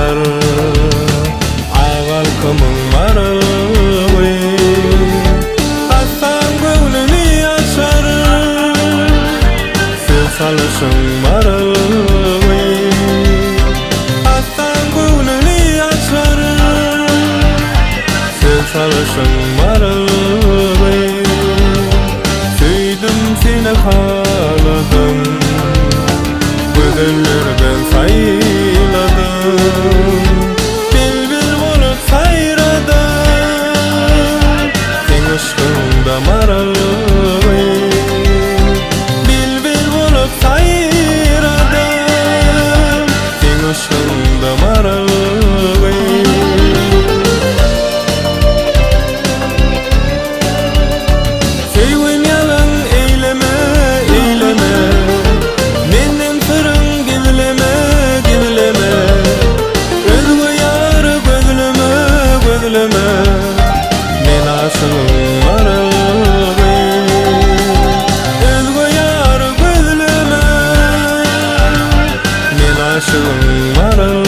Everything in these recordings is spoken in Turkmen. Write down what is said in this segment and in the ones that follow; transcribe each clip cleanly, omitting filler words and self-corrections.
açar. Ak alkymyň maraly. Hassaň göwnüni açar. Söz salyşyň maraly. Hassaň göwnüni açar. Söz salyşyň maraly. Söýdüm seni haladym. Gözellerden saýladym. Bilbil bolup saýradym. Seň yşkyňda maraly. Bilbil bolup saýradym. Seň yşkyňda maraly. Söýgüm ýalan eýleme, eýleme. Menden syryň gizleme, gizleme. Özge ýary gözleme, gözleme. Men aşygyň maraly. Özge ýary gözleme. Men aşygyň maraly.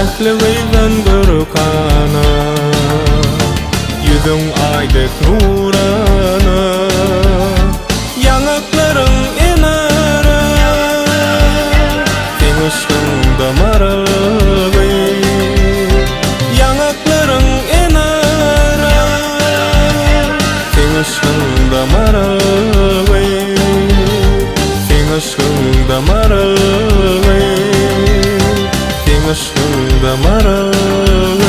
Ähli gyzdan görkana, Ýüzüň aý dek nurana, Ýaňaklaryň enara. Seň yşkyňda maraly. Ýaňaklaryň enara. Seň yşkyňda maraly. Seň yşkyňda maraly. Seň yşkyňda maraly.